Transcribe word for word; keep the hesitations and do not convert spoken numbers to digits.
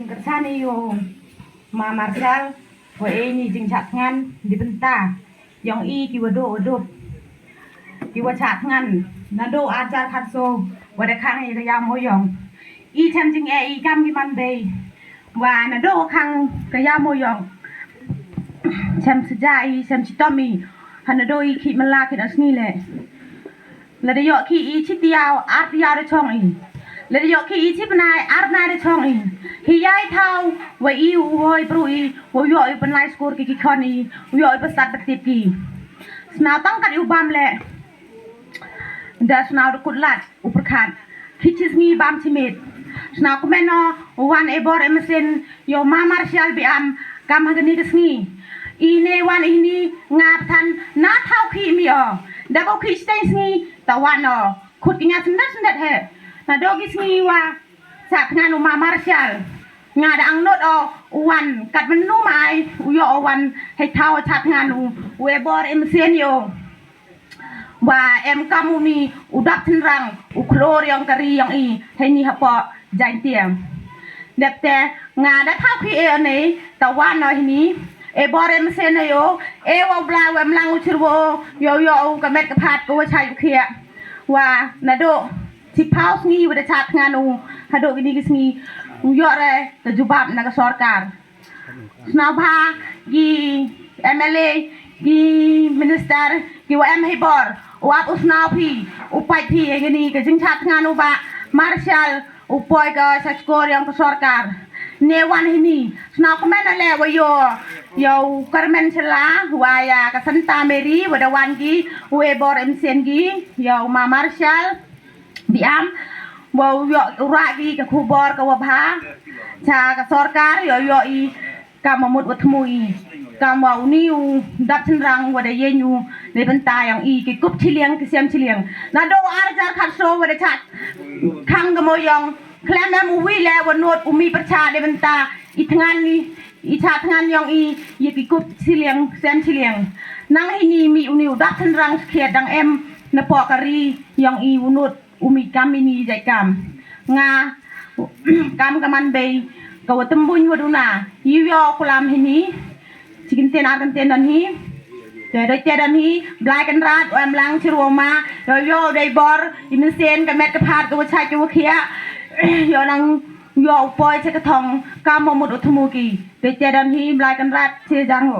Kyrchan ïa u Ma Marshal wa e ni jingshah thngan di bynta ïong i ki wa duh wa dup, ki wa shah thngan naduh ar hajar khatsaw wa da khang ïa ka Ïawmawïong. I chem jingeh i kam ki man bei wa naduh khang ka Ïawmawïong, chem sha ja i, chem chitom i ha naduh i khih mala khit ar sngi leh. Lada ïoh khih i chi taiaw, ar taiaw da chong i. Lada ïoh khih i chi bnai, ar bnai da chong i. Hi ïai thaw wa i u hoi bru i, wa ïoh i u pynlai skur ki ki khon i, u ïoh i u pynsat pyntip ki. Sñiaw tang kat i u bam leh. Da sñiaw da kut lad u pyrkhat. Khih chi sngi bam chi miet. Sñiaw kmen o, wan e bor e mynsiem ïa u Ma Marshal Biam kam ha kani ka sngi. I ne wan i ni nga pthan na thaw khih mi o. Da ko khih steng sngi ta wan o. Khut ki nga syndet syndet he. Naduh ki sngi wa shah thngan u Ma Marshal, nga da angnud o u wan kat mynnu mai u ïoh o wan hei thaw shah thngan u, u e bor e mynsiem ïa u. Wa em kam u ni u dap tynrang u khlur ïong ka ri ïong i hei ni hapoh Jaintia. Dep te nga da thaw khih e o nei ta wan o hei ni e bor e mynsiem ïa u, e wa u bla wa em lang u chirwo ïa u, ïa u ka met ka phat ka wa chai u khiah. Wa naduh chi phaw sngi wa da shah thngan u haduh kini ki sngi u ïoh re ka jubab na ka sorkar. Sñiaw bha ki M L A, ki minister, ki wa em hei bor, u ap u sñiaw phi, u pait phi, e kani ka jingshah thngan u Bah Marshal, u poi ka sha skur ïong ka sorkar. Ne wan hei ni, sñiaw kmen o leh wa ïoh ïa u kyrmen shala, wa ïa ka Santa Mary, wa da wan ki, u e bor e mynsiem ki, ïa u Ma Marshal Biam, wa u ïoh u rah ki ka khubor ka wa bha sha ka sorkar, ïoh ïoh i kam wa mut wa thmu i, kam wa u ni u dap tynrang wa da ïeng u ne bynta ïong i ki kup chiliang ki sem chiliang. Naduh ar hajar khatsaw wa da shah khang ka Mawïong, khlem em u wi leh wa nud u mih pyrshah ne bynta i thngan i, i shah thngan ïong i ïa ki kup chiliang sem chiliang. Nang hei ni mih u ni u dap tynrang skhiat dang em napoh ka ri ïong i u nud u mih kam i ni jait kam. Nga kam ka man bei ka wa tymbuñ wa duna ïoh ïoh kulam hei ni. Chi kyntien ar kyntien don hi. Te dei te don hi Blai Kynrad u em lang chirwo ma, ïoh ïoh dei bor i mynsiem ka met ka phat ka wa chai ka wa khiah. Ïoh nang ïoh u poi cha ka thong kam wa mut u thmu ki. Dei te don hi Blai Kynrad chi jang ho.